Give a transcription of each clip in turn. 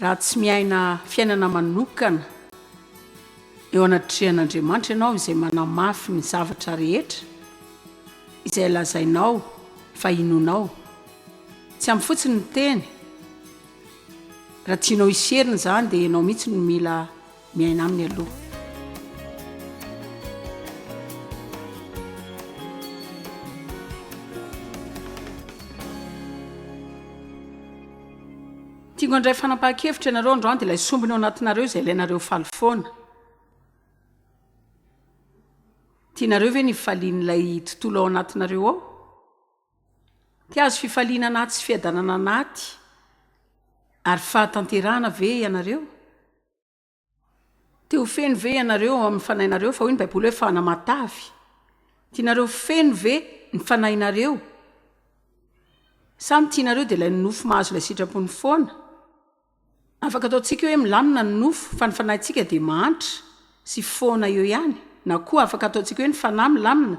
Raha tsy miaina fiainana manokana eo anatrehan'Andriamanitra ianao izay manamafy ny zavatra rehetra izay lazainao fa inoanao, tsy ampy fotsiny ny teny, raha tianao hisy heriny izany dia ianao mihitsy no mila miaina aminy aloha. Tiako handray fanapahan-kevitra ianareo androany dia ilay sombiny ao anatinareo izay ilainareo faly foana. Tianareo ve ny hifalian'ilay tontolo ao anatinareo ao? Te hahazo fifaliana anaty sy fiadanana anaty ary fahatanterahana ve ianareo? Te ho feno ve ianareo ao amin'ny fanahinareo fa hoy ny Baiboly hoe fahana matavy? Tianareo feno ve ny fanahinareo? Sa ny tianareo dia ilay nofo mahazo ilay sitrapony foana? Afaka ataontsika hoe milamina ny nofo fa ny fanahintsika dia mahantra sy foana eo ihany, na koa afaka ataontsika hoe ny fanahy milamina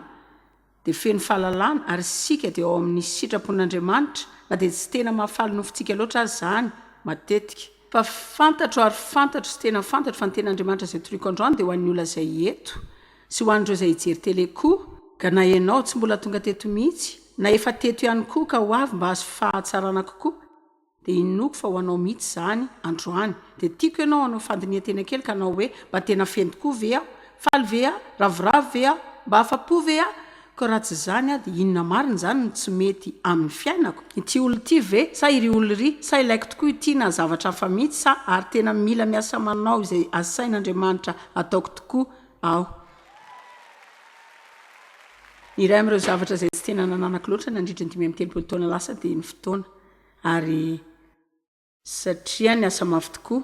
dia feno fahalalana ary isika dia ao amin'ny sitrapon'Andriamanitra na dia tsy tena mahafaly nofontsika loatra aza izany matetika. Fa fantatro ary fantatro sy tena fantatro fa ny tenin'Andriamanitra izay toriko androany dia ho an'ny olona izay eto sy ho an'ireo izay hijery tele koa, ka na ianao tsy mbola tonga teto mihitsy na efa teto ihany koa ka ho avy mba hahazo fahatsarana kokoa, Dia inoako fa ho anao mihitsy izany androany. Dia tiako ianao hanao fandinihan-tena kely ka hanao hoe, mba tena feno tokoa ve aho? Faly ve aho? Ravoravo ve aho? Mba afa-po ve aho? Koa raha tsy izany aho dia inona marina izany no tsy mety amin'ny fiainako? Ity olona ity ve? Sa iry olona iry? Sa ilaiko tokoa ity na zavatra hafa mihitsy? Sa ary tena mila miasa manao izay asain'Andriamanitra ataoko tokoa aho? Ny iray amin'ireo zavatra izay tsy tena nananako loatra nandritra ny 35 taona lasa dia ny fotoana. Ary satria niasa mafy tokoa.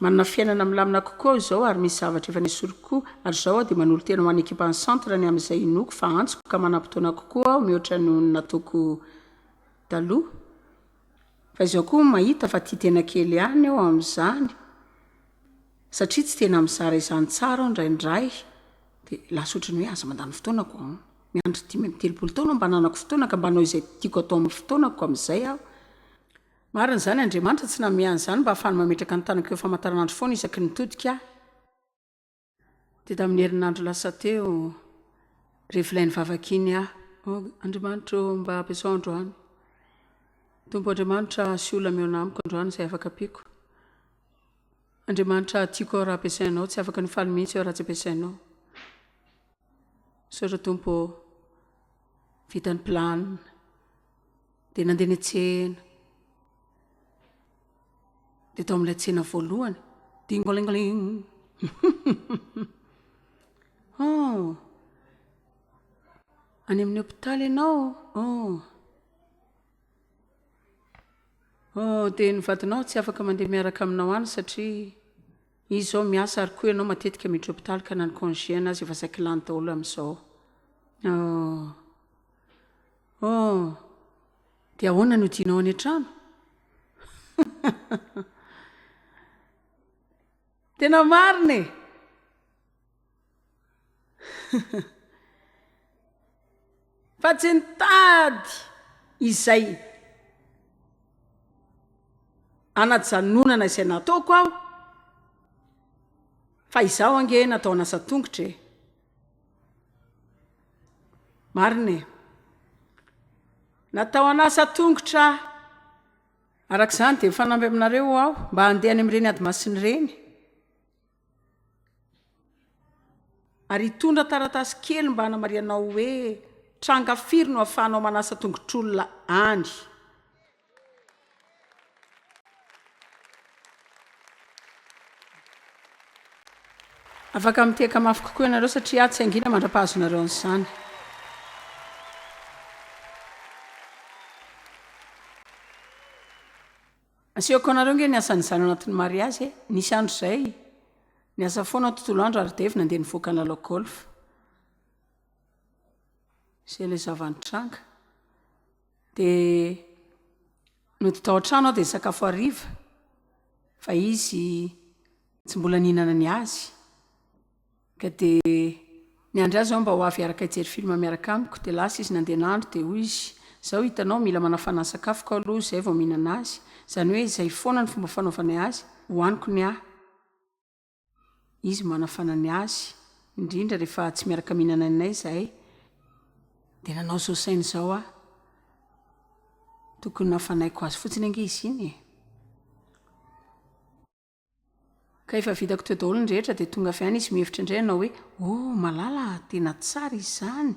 Manana fiainana milamina kokoa aho izao ary misy zavatra efa nesoriko koa ary izao aho dia manolo-tena ho an'ny ekipan'ny centre ny amin'izay inoako fa antsoko ka manam-potoana kokoa aho mihoatra noho ny nataoko taloha. Fa izao koa mahita fa tia tena kely ihany aho amin'izany satria tsy tena mizara izany tsara aho indraindray dia lasa ohatran'ny hoe aza mandany fotoana ko an! Miandry 35 taona aho mba hananako fotoana ka mba hanao izay tiako atao amin'ny fotoanako amin'izay aho. Marina izany, Andriamanitra tsy nanome an'izany mba hahafahany mametraka ny tanako eo famantaranandro foana isaky ny mitodika aho. Dia tamin'ny herinandro lasa teo, rehefa ilay nivavaka iny aho, Oh, Andriamanitra ô, mba ampiasao androany. Tompo Andriamanitra, asio olona mihaona amiko androany izay afaka ampiako. Andriamanitra, tiako aho raha ampiasainao, tsy afaka ny faly mihitsy aho raha tsy ampiasainao. Misaotra Tompo ô. Vita ny planina. Dia nandeha niantsena. Dia tao amin'ilay tsena voalohany. Dingolingoling. Oh. Any amin'ny hopitaly ianao? Oh. Oh, dia ny vadinao tsy afaka mandeha miaraka aminao any satria Izy izao miasa ary koa ianao matetika miditra hopitaly ka na ny congé-ny aza efa saiky lany daholo amin'izao. Oh. Oh. Dia ahoana no hodianao any an-trano? Tena marina e! Fa tsy nitady izay anajanonana izay nataoko aho, fa izaho ange natao hanasa tongotra e. Marina e. Natao hanasa tongotra aho. Araka izany dia mifanampy aminareo aho mba handeha any amin'ireny ady masina ireny. Ary hitondra taratasy kely mba hanamarihanao hoe tranga firy no ahafahanao manasa tongotr'olona any. Afaka mitehaka mafy kokoa ianareo satria aho tsy hangina mandra-pahazonareo an'izany. Asehoko anareo nge ny asan'izany ao anatin'ny mariazy e! Nisy andro izay, niasa foana aho tontolo andro ary Dave nandeha nivoaka nilalao golf. Izay ilay zava-nitranga. Dia nody tao an-trano aho dia nisakafo hariva, fa izy tsy mbola nihinana ny azy. Ka dia niandry azy aho mba ho avy hiaraka hijery film miaraka amiko, dia lasa izy nandeha nandro dia hoy izy, Izao hitanao, mila manafana ny sakafoko aho aloha izay vao mihinana azy. Izany hoe izay foana ny fomba fanaovanay azy, hohaniko ny ahy. Izy manafana ny azy, indrindra rehefa tsy miaraka mihinana aminay izahay. Dia nanao izao saina izao aho, tokony nafanaiko azy fotsiny ange izy iny e! Ka efa vitako teo daholo ny rehetra dia tonga avy any izy mihevitra indray hanao hoe, Oh, malala a, tena tsara izy izany!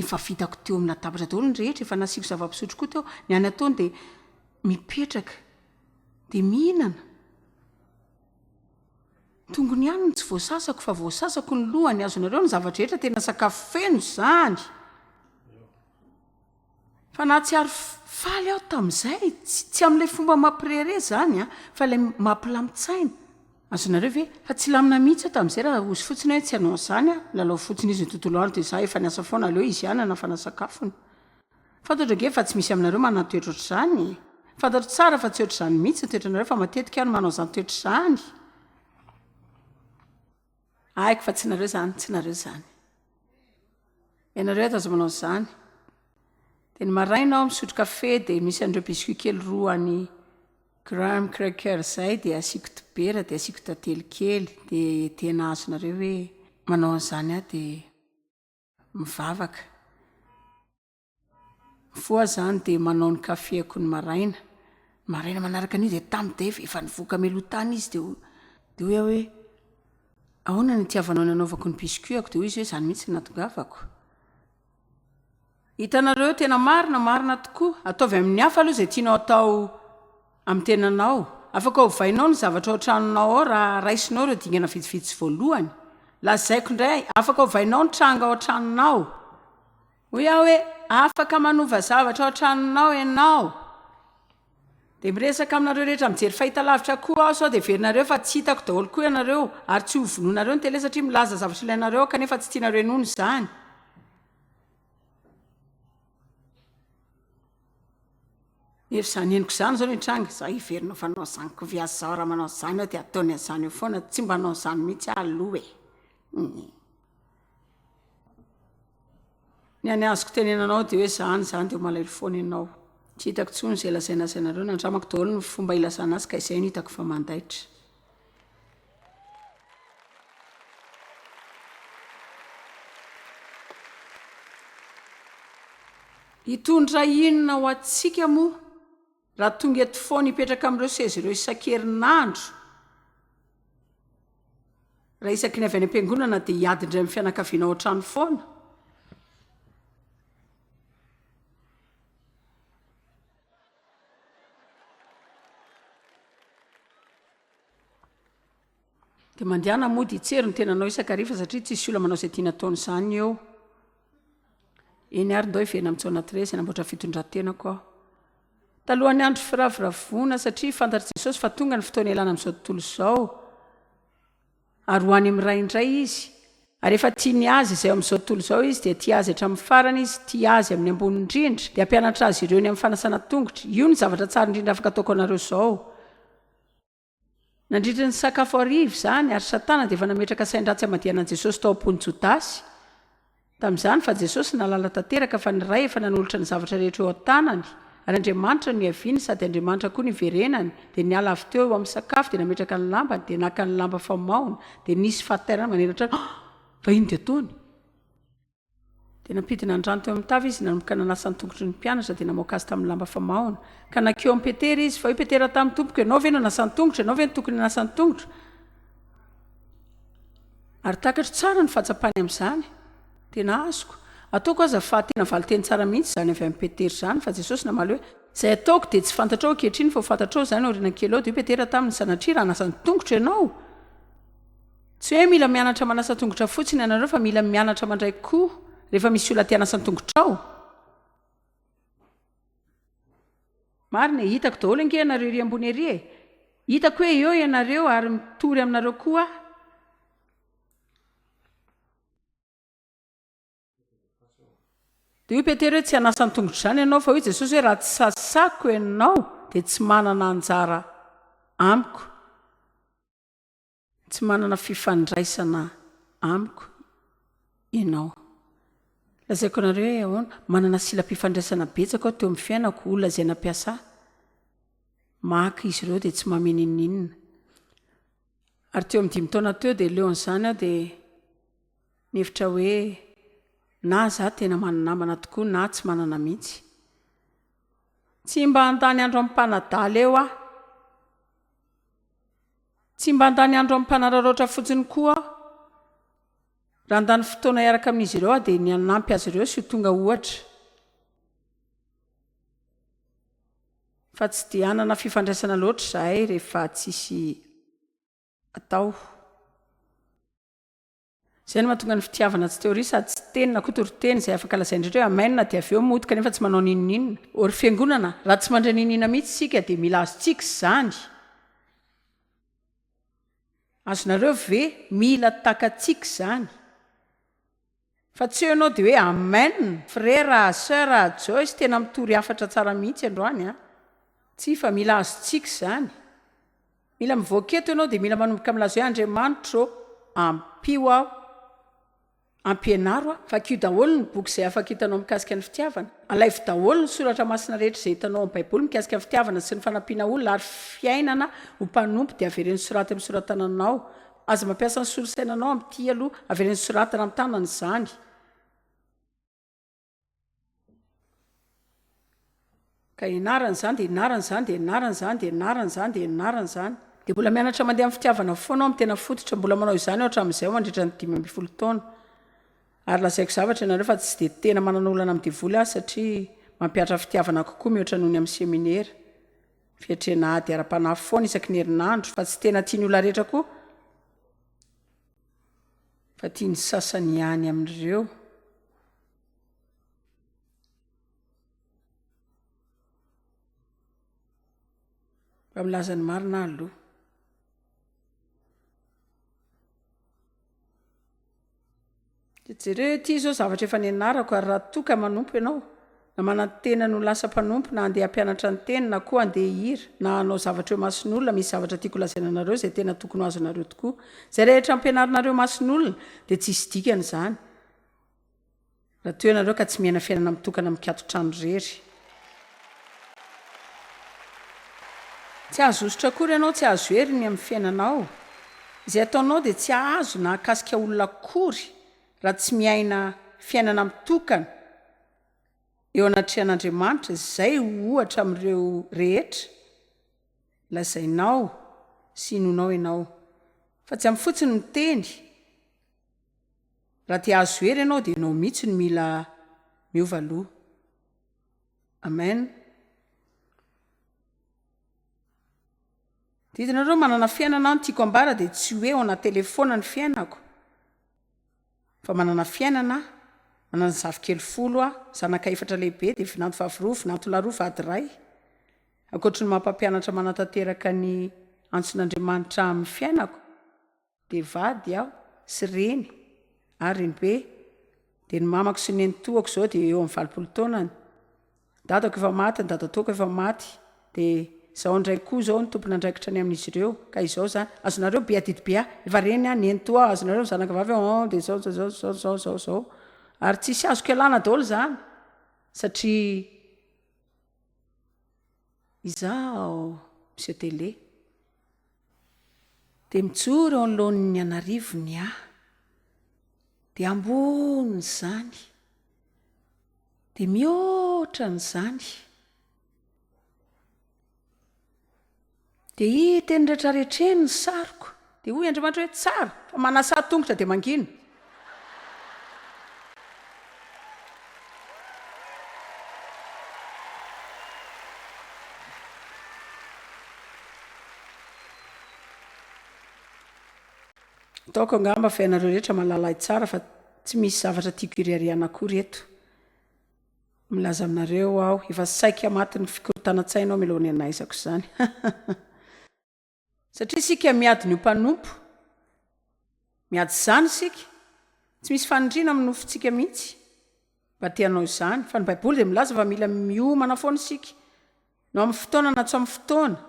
Efa vitako teo amin'ny latabatra daholo ny rehetra, efa nasiako zava-pisotro koa teo, ny hany ataony dia mipetraka dia mihinana. Tongony ihany no tsy voasasako fa voasasako ny lohany, azonareo ny zava-drehetra, tena sakafo feno izany! Fa nahatsiaro faly aho tamin'izay, tsy amin'ilay fomba mampirehareha izany an, fa ilay mampilamin-tsaina. Azonareo ve? Fa tsy hilamina mihitsy aho tamin'izay raha hozy fotsiny hoe tsy hanao an'izany aho, lalao fotsiny izy ny tontolo andro dia izaho efa niasa foana, aleo izy ihany hanafana sakafony. Fantatro ange fa tsy misy aminareo manana toetra ohatr'izany e! Fantatro tsara fa tsy ohatr'izany mihitsy ny toetranareo fa matetika aho no manao izany toetra izany. Haiko fa tsy nareo izany, tsy nareo izany. Ianareo ato aza manao izany. Dia ny maraina aho misotro kafe dia misy an'ireo biscuit kely roa any Graham cracker izay dia asiako dibera dia asiako tantely kely dia tena azonareo hoe manao an'izany aho dia mivavaka. Mifoha aho izany dia manao ny kafeko ny maraina. Ny maraina manaraka an'io dia tamin'ny dia efa nivoaka mialoha tany izy dia dia hoy aho hoe ahoana ny itiavanao ny anaovako ny biscuit-ako? Dia hoy izy hoe izany mihitsy no nahatongavako. Hitanareo, tena marina, marina tokoa. Ataovy amin'ny hafa aloha izay tianao atao amin'ny tenanao. Afaka ovainao ny zavatra ao an-tranonao ao raha raisinao ireo dingana vitsivitsy voalohany. Lazaiko indray, afaka ovainao ny tranga ao an-tranonao. Hoy aho hoe, Afaka manova zavatra ao an-tranonao ianao. Dia miresaka aminareo rehetra mijery fahitalavitra koa aho sao dia heverinareo fa tsy hitako daholo koa ianareo ary tsy hovonoinareo ny tele satria milaza zavatra ilainareo aho kanefa tsy tianareo henoina izany. Nefa izany henoko izany izao no hitranga, izaho heverina fa hanao an'izany koa ve aho izao, raha manao an'izany aho dia ataony an'izany eo foana, tsy mba hanao an'izany mihitsy aho aloha e. Ny any azoko tenenana ao dia hoe zany izany dia ho malahelo foana ianao. Tsy hitako intsony izay lazaina azy anareo, nandramako daholo ny fomba ilazana azy ka izay no hitako fa mandaitra. Hitondra inona ho antsika moa raha tonga eto foana hipetraka amin'ireo seza ireo isan-kerinandro? Raha isaky ny avy any am-piangonana dia hiady indray amin'ny fianakaviana ao an-trano foana. Dia mandehana mody hitsery ny tenanao isan-kariva satria tsisy olona manao izay tiany ataony izany eo. Eny ary ndao hiverina amin'i Jaona 13, hanamboatra fitondran-tenako aho. Talohan'ny andro firavoravoana, satria fantatr'i Jesosy fa tonga ny fotoana hialana amin'izao tontolo izao, ary ho any amin'ny Ray indray Izy. Ary efa tia ny Azy izay ao amin'izao tontolo izao Izy, dia tia azy hatramin'ny farany Izy, tia azy amin'ny ambony indrindra, dia hampianatra azy ireo ny amin'ny fanasana tongotra. Io no zavatra tsara indrindra afaka ataoko anareo izao. Nandritra ny sakafo hariva izany, ary Satana dia efa nametraka sain-dratsy hamadihana an'i Jesosy tao am-pon'i Jodasy. Tamin'izany fa Jesosy nahalala tanteraka fa ny Ray efa nanolotra ny zavatra rehetra eo an-tanany, ary Andriamanitra no niaviany sady Andriamanitra koa niverenany, dia niala avy teo eo amin'ny sakafo, dia nametraka ny lambany, dia naka ny lamba famaona, dia nisy fahatairana manerana trano, Fa inona dia ataony? Dia nampidina ny rano teo amin'ny tava izy, nanomboka nanasa ny tongotry ny mpianatra, dia namoaka azy tamin'ny lamba famaohana. Ka nankeo amin'i Petera izy, fa hoy Petera taminy, Tompoko, ianao ve no hanasa ny tongotro? Ianao ve no tokony hanasa ny tongotro? Ary takatro tsara ny fahatsapany amin'izany. Tena azoko. Ataoko aza fa tena valin-teny tsara mihitsy izany avy amin'i Petera izany, fa Jesosy namaly hoe, Izay ataoko dia tsy fantatrao ankehitriny, fa ho fantatrao izany aoriana kely ao. Dia hoy Petera taminy, Sanatria raha hanasa ny tongotro ianao? Tsy hoe mila mianatra manasa tongotra fotsiny ianareo fa mila mianatra mandray koa rehefa misy olona te hanasa ny tongotrao. Marina e, hitako daholo ange ianareo ery ambony ery e. Hitako hoe eo ianareo ary mitory aminareo koa aho. Dia hoy Petera hoe, Tsy hanasa ny tongotro izany ianao, fa hoy Jesosy hoe, Raha tsy sasako ianao dia tsy manana anjara amiko. Tsy manana fifandraisana amiko ianao. Lazaiko anareo hoe ahoana, manana silam-pifandraisana betsaka aho teo amin'ny fiainako, olona izay nampiasa ahy. Maka izy ireo dia tsy mamehy n'inon'inona. Ary teo amin'ny dimy taona teo dia leo an'izany aho dia nihevitra hoe na za tena manana namana tokoa na tsy manana mihitsy. Tsy mba handany andro amin'ny mpanadala eo aho. Tsy mba handany andro amin'ny mpanararaotra fotsiny koa aho. Raha handany fotoana hiaraka amin'izy ireo aho dia ny hanampy azy ireo sy ho tonga ohatra. Fa tsy dia hanana fifandraisana loatra izahay rehefa tsisy atao. Izay no mahatonga ny fitiavana tsy teoria sady tsy teny na koa toriteny izay afaka lazainy rehetra hoe amen dia avy eo mody kanefa tsy manao n'inon'inona. Ô ry fiangonana, raha tsy mandray n'inon'inona mihitsy isika dia mila azontsika izany. Azonareo ve? Mila takatsika izany. Fa tsy eo ianao dia hoe amen! Frera, soeur, Joyce tena mitory hafatra tsara mihitsy androany an! Tsia fa mila azontsika izany. Mila mivoaka eto ianao dia mila manomboka milaza hoe Andriamanitra ô, ampio aho, ampianaro aho. Vakio daholo ny boky izay afaka hitanao mikasika ny fitiavana. Alaivo daholo ny soratra masina rehetra izay hitanao ao amin'ny Baiboly mikasika ny fitiavana sy ny fanampiana olona ary fiainana ho mpanompo dia avereno soraty amin'ny sora-tananao. Aza mampiasa ny solosainanao amin'ity aloha, avereno soratana amin'ny tanana izany. Ka ianarana izany dia ianarana izany dia ianarana izany dia ianarana izany dia ianarana izany. Dia mbola mianatra mandeha amin'ny fitiavana foana aho amin'ny tena fototra, mbola manao izany aho hatramin'izay aho mandritra ny 15 taona. Ary lazaiko zavatra ianareo fa tsy dia tena manana olana amin'ny devoly aho satria mampihatra fitiavana kokoa mihoatra noho ny amin'ny seminera. Fiatrehana ady ara-panahy foana isaky ny herinandro fa tsy tena tian'ny olona rehetra koa fa tian'ny sasany ihany amin'ireo. Mba milaza ny marina aho aloha. Dia jereo ity izao zavatra efa nianarako ary raha toa ka manompo ianao, na manantena ny ho lasa mpanompo na handeha hampianatra ny teny na koa handeha hihira na hanao zavatra eo imason'olona, misy zavatra tiako lazaina anareo izay tena tokony ho azonareo tokoa. Izay rehetra ampianarinareo imason'olona dia tsy hisy dikany izany. Raha toa ianareo ka tsy miaina fiainana mitokana mikaton-trano irery. Tsy hahazo hosotra akory ianao, tsy hahazo hery ny amin'ny fiainanao. Izay ataonao dia tsy hahazo na hahakasika olona akory raha tsy miaina fiainana mitokana eo anatrehan'Andriamanitra, izay ho ohatra amin'ireo rehetra lazainao sy inoanao ianao. Fa tsy amin'ny fotsiny miteny. Raha te hahazo hery ianao dia ianao mihitsy no mila miova aloha. Amen. Didinareo manana fiainana aho ny tiako ambara dia tsy hoe ao anaty telephone ny fiainako fa manana fiainana aho, manana zafikely folo aho, zanaka efatra lehibe dia vinanto vavy roa, vinanto lahy roa, vady iray. Ankoatry ny maha mpampianatra manatanteraka ny antson'Andriamanitra amin'ny fiainako. Dia vady aho sy reny ary renibe, dia ny mamako sy ny nenitoako izao dia eo amin'ny 80 taonany. Dadako efa maty, ny dadatoako efa maty, dia izaho indray koa izao no tompon'andraikitra ny amin'izy ireo, ka izao izany, azonareo be adidy be ahy, efa reny aho, nenitoa aho, azonareo ny zanaka vavy aho, an, dia izao, izao, izao, izao, izao, izao, ary tsisy azoko ialana daholo izany, satria izaho Monsieur Télé. Dia mijoro eo anoloan'ny an'arivony aho. Dia ambonin'izany. Dia mihoatra an'izany. Dia hita eny rehetrarehetra eny ny sariko. Dia hoy Andriamanitra hoe, Tsara, fa manasà tongotra dia mangina. Ataoko angamba fa ianareo rehetra mahalala ahy tsara fa tsy misy zavatra tiako ireharehana akory eto. Milaza aminareo aho, efa saika matin'ny fikorontanan-tsaina aho mialohan'ny hanaizako izany. Satria isika miady ny ho mpanompo. Miady izany isika. Tsy misy fanindriana amin'ny nofontsika mihitsy mba te hanao izany. Fa ny Baiboly dia milaza fa mila miomana foana isika. Na amin'ny fotoana na tsy amin'ny fotoana.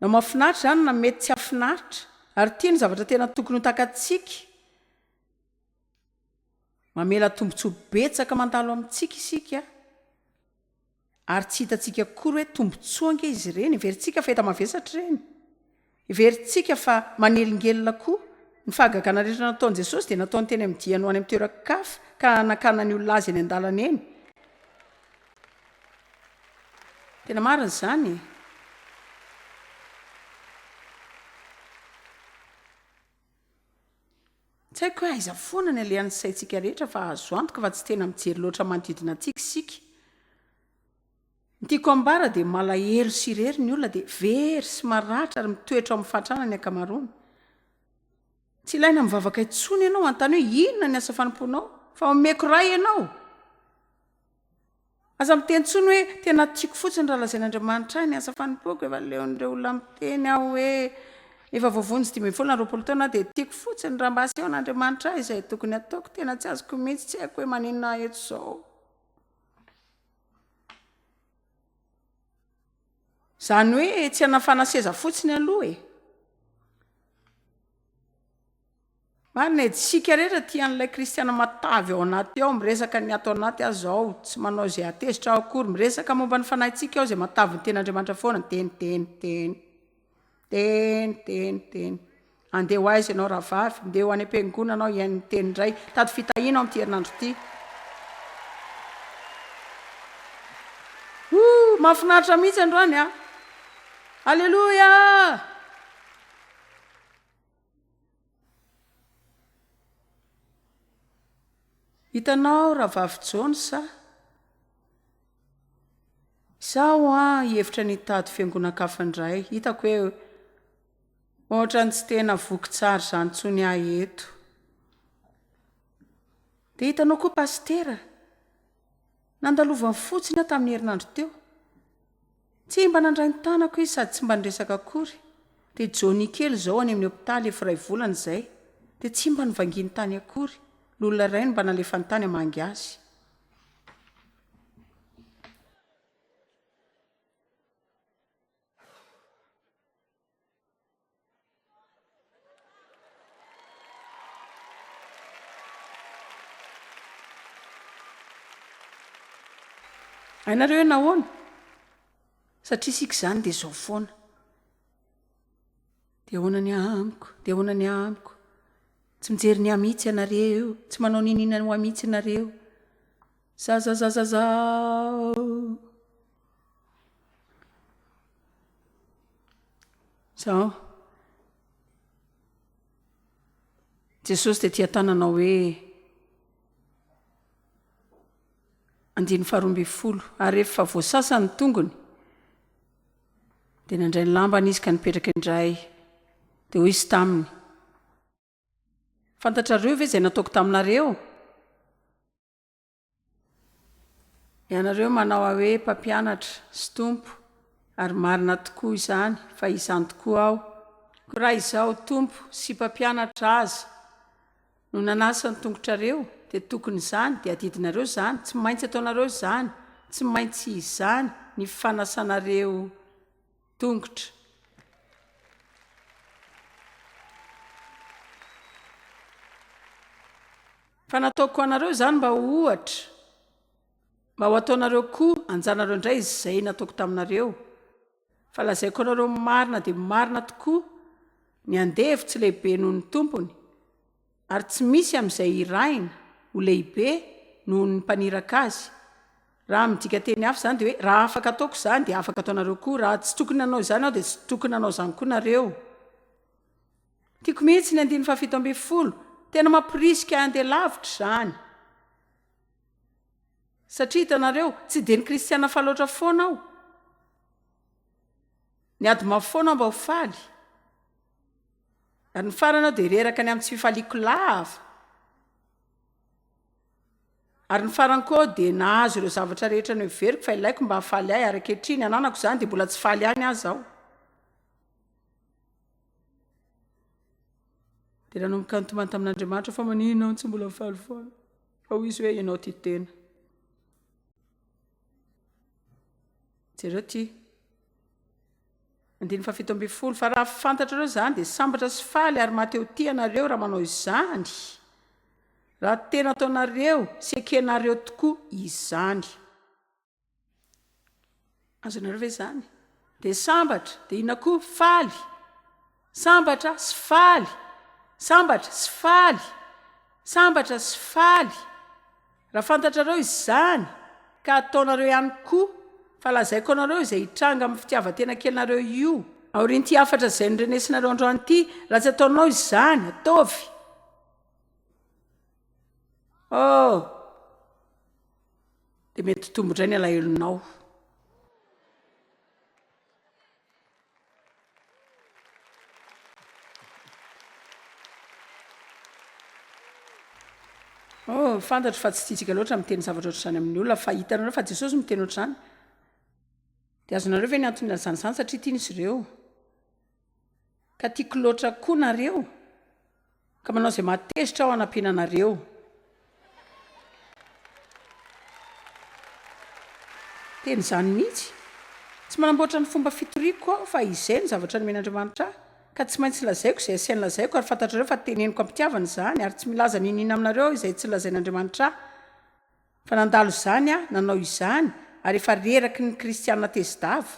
Na mahafinaritra izany na mety tsy hahafinaritra. Ary ity no zavatra tena tokony ho takatsika. Mamela tombontsoa betsaka mandalo amintsika isika. Ary tsy hitantsika akory hoe tombontsoa ange izy ireny, heverintsika fa enta-mavesatra ireny. Heverintsika fa manelingelina koa. Ny fahagagana rehetra nataon'i Jesosy dia nataony teny amin'ny diany ho any amin'ny toeran-kafa, ka nakana ny olona azy eny an-dalana eny. Tena marina izany e! Tsy haiko hoe aiza foana ny alehan'ny saintsika rehetra fa azo antoka fa tsy tena mijery loatra manodidina antsika isika. Ny tiako ambara dia malahelo sy irery ny olona dia very sy maratra ary mitoetra ao amin'ny fahantrana ny ankamaroany. Tsy ilaina mivavaka intsony ianao hanontany hoe inona ny asa fanompoanao fa omeko ray ianao. Aza miteny intsony hoe tena tiako fotsiny raha lazain'Andriamanitra ahy ny asa fanompoako, efa leon'ireo olona miteny aho hoe efa voavonjy 15 na 20 taona aho dia tiako fotsiny raha mba asehon'Andriamanitra ahy izay tokony hataoko, tena tsy azoko mihitsy, tsy haiko hoe maninona aho eto izao. Izany hoe tsy hanafana seza fotsiny aloha e. Marina e, tsy isika rehetra tia an'ilay kristiana matavy ao anaty ao, miresaka ny ato anaty aho izao, tsy manao izay hahatezitra aho akory, miresaka momba ny fanahintsika aho izay matavy ny tenin'Andriamanitra foana, teny, teny, teny, teny, teny, teny. Andeha ho aiza ianao rahavavy? Ndeha ho any am-piangonana aho hihaino ny teny indray. Tady fitahiana aho amin'ity herinandro ity. Ooh, mahafinaritra mihitsy androany a! Aleloia! Hitanao Rahavavy Jones a? Izaho an, hihevitra ny hitady fiangonan-kafa indray. Hitako hoe ohatran'ny tsy tena voky tsara izany intsony aho eto. Dia hitanao koa Pasitera, nandalovany fotsiny aho tamin'ny herinandro teo. Tsy mba nandray ny tanako izy sady tsy mba niresaka akory. Dia Johnny kely izao any amin'ny hopitaly efa iray volana izay, dia tsy mba nivanginy tany akory. Ny olona iray no mba nalefany tany hamangy azy. Hainareo hoe nahoana? Satria isika izany dia izao foana. Dia ahoana ny amiko? Dia ahoana ny amiko? Tsy mijery ny ahy mihitsy ianareo, tsy manao n'inon'inona ho ahy mihitsy ianareo. Za za za za za. Izao. Jesosy dia tia tanana hoe, andininy faharoa ambin'ny folo, ary rehefa voasasa ny tongony, dia nandray ny lambany izy ka nipetraka indray. Dia hoy izy taminy, Fantatrareo ve izay nataoko taminareo? Ianareo manao ahy hoe Mpampianatra sy Tompo, ary marina tokoa izany, fa izany tokoa aho. Koa raha izaho Tompo sy Mpampianatra aza no nanasa ny tongotrareo, dia tokony izany, dia adidinareo izany, tsy maintsy ataonareo izany, tsy maintsy izany ny fanasanareo tongotra. Fa nataoko ho anareo izany mba ho ohatra, mba ho ataonareo koa anjanareo indray izay nataoko taminareo. Fa lazaiko anareo marina dia marina tokoa, ny andevo tsy lehibe noho ny tompony, ary tsy misy amin'izay irahina ho lehibe noho ny mpaniraka azy. Raha midika teny hafa izany dia hoe, raha afaka ataoko izany dia afaka ataonareo koa, raha tsy tokony hanao izany aho dia tsy tokony hanao izany koa nareo. Tiako mihitsy ny andininy faha-17. Tena mamporisika ahy handeha lavitra izany. Satria hitanareo, tsy dia ny kristiana faly loatra foana aho. Niady mafy foana aho mba ho faly. Ary ny farany aho dia reraka ny amin'ny tsy fifaliako lava. Ary ny farany koa aho dia nahazo ireo zavatra rehetra noheveriko fa ilaiko mba hahafaly ahy, ary ankehitriny ananako izany dia mbola tsy faly ihany aza aho. Dia nanomboka nitomany tamin'Andriamanitra fa maninona aho no tsy mbola faly foana? Fa hoy izy hoe ianao tia tena. Jereo ity. Andininy faha-17, Fa raha fantatrareo izany dia sambatra sy faly ary maha te ho tia anareo raha manao izany, raha tena ataonareo sy ekenareo tokoa izany. Azonareo ve izany? Dia sambatra, dia inona koa? Faly. Sambatra sy faly. Sambatra sy faly. Sambatra sy faly. Raha fantatrareo izany, ka ataonareo ihany koa, fa lazaiko anareo izay hitranga amin'ny fitiavan-tena kelinareo io, aorian'ity hafatra izay norenesinareo androany ity, raha tsy ataonao izany, ataovy. Oh! Dia mety hitombo indray ny alahelonao. Oh, fantatro fa tsy tiantsika loatra miteny zavatra ohatr'izany amin'ny olona, fa hitanareo fa Jesosy miteny ohatr'izany. Dia azonareo ve ny antony ilazana izany satria tiany izy ireo? Ka tiako loatra koa nareo. Ka manao izay mahatezitra aho hanampiana anareo. Tena izany mihitsy. Tsy manamboatra ny fomba fitoriako aho fa izay no zavatra nomen'Andriamanitra ahy. Ka tsy maintsy lazaiko izay asainy lazaiko ary fantatrareo fa teneniko am-pitiavana izany ary tsy milaza n'inon'inona aminareo aho izay tsy lazain'Andriamanitra ahy. Fa nandalo izany aho, nanao izany, ary efa reraky ny kristiana tezi-dava.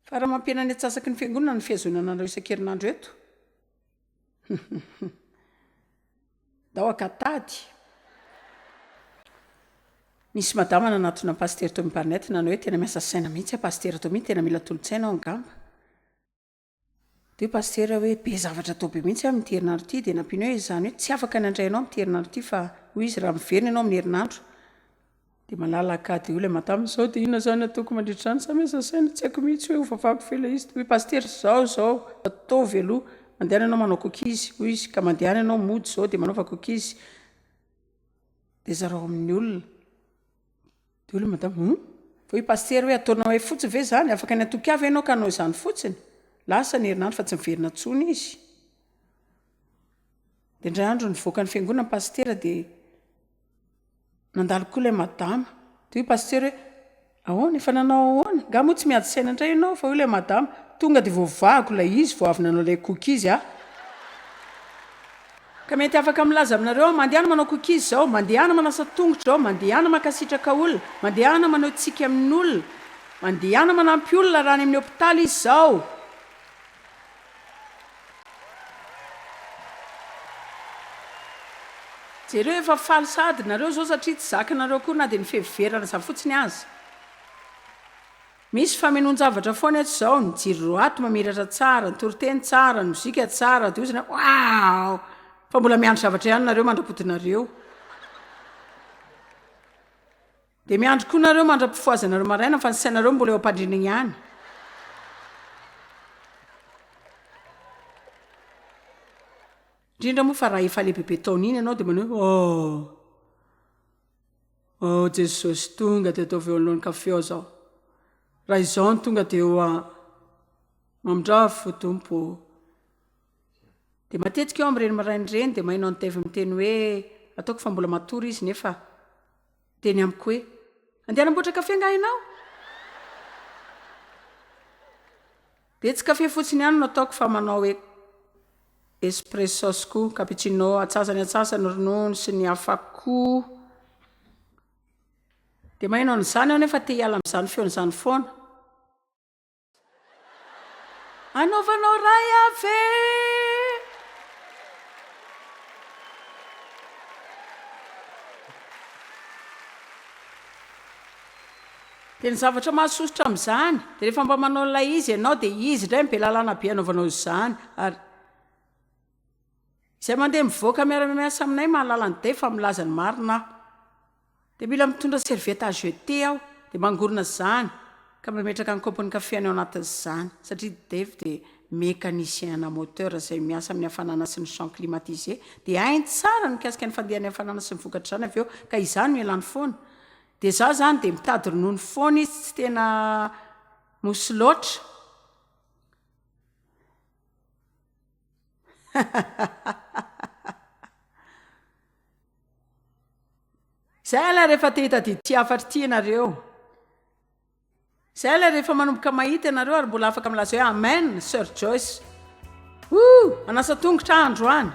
Fa raha mampihena ny antsasaky ny fiangonana ny fihazonana anareo isan-kerinandro eto, hum. Ndao haka tady. Nisy madama nanatona an'i Pasitera Tommy Barnett nanao hoe tena miasa saina mihitsy aho Pasitera Tommy, tena mila tolo-tsaina aho angamba. Dia hoy Pasitera hoe be zavatra atao be mihitsy aho amin'ity herinandro ity, dia nampiany hoe izany hoe tsy afaka ny handray anao amin'ity herinandro ity fa hoy izy raha miverina ianao amin'ny herinandro Dia malalaka dia hoy ilay madama, izao dia inona izany ataoko mandritra izany? Sa miasa saina? Tsy haiko mihitsy hoe hovavako ve ilay izy. Dia hoy pasitera, izao izao, ataovy aloha, mandehana ianao manao cookies, hoy izy, ka mandehana ianao mody izao dia manaova cookies, dia zarao amin'ny olona. Dia hoy ilay madama, hum? Fa hoy pasitera hoe, ataonao hay fotsiny ve izany? Afaka ny hatoky ahy ve ianao ka hanao izany fotsiny? Lasa ny herinandro fa tsy niverina intsony izy. Dia indray andro nivoaka ny fiangonana pasitera dia Nandalo koa ilay madama. Dia hoy pasitera hoe, Ahoana? Efa nanao ahoana? Angaha moa tsy miady saina indray ianao? Fa hoy ilay madama, Tonga dia voavahako ilay izy vao avy nanao ilay cookies aho. Ka mety afaka milaza aminareo aho, mandehana manao cookies izao, mandehana manasa tongotra izao, mandehana mankasitraka olona, mandehana maneho tsiky amin'olona, mandehana manampy olona raha any amin'ny hopitaly izy izao. Jereo efa faly sahady nareo zao satria tsy zakanareo akory na dia ny fiheverana izany fotsiny aza. Misy famenoan-javatra foana eto izao, ny jiro ato mamiratra tsara, ny toriteny tsara, ny mozika tsara, dia ozona waouh! Fa mbola miandry zavatra ihany nareo mandra-podinareo. Dia miandry koa nareo mandra-pifohazanareo maraina fa ny sainareo mbola eo am-pandriana ihany. Indrindra moa fa raha efa lehibebe taona iny ianao dia manao hoe oh! Oh Jesosy tonga dia ataovy eo anoloan'ny kafe aho izao. Raha izao no tonga dia eo a mamindrafo Tompo ô. Dia matetika eo amin'ireny maraina ireny dia maheno an'i Dave miteny hoe ataoko fa mbola matory izy nefa Teny amiko hoe, Andeha hanamboatra kafe angaha ianao? Dia tsy kafe fotsiny ihany no ataoko fa manao espressos koa, cappuccino, atsasany atsasany, ronono sy ny hafa koa. Dia maheno an'izany aho nefa te hiala amin'izany feony izany foana. Anaovanao ray ave. Dia ny zavatra mahasosotra amin'izany, dia rehefa mba manao ilay izy ianao dia izy indray no be lalàna be anaovanao izany. Ary izay mandeha mivoaka miara-miasa aminay mahalala an'i Dave fa milaza ny marina aho. Dia mila mitondra serviette à jeter aho, dia mangorona izany, ka mametraka ny kaopin'ny kafe any ao anatin'izany, satria Dave dia mécanicien ana moteur izay miasa amin'ny hafanana sy ny champ climatisé, dia hainy tsara ny mikasika ny fandehan'ny hafanana sy ny vokatr'izany avy eo, ka izany no ialany foana. Dia izaho izany dia mitady ronono foana izy, tsy tena mousse loatra. Izay ilay rehefa te hitadidy ity hafatra ity ianareo. Izay ilay rehefa manomboka mahita ianareo ary mbola afaka milaza hoe Amen, Sir Joyce. Woo! Manasa tongotra aho androany.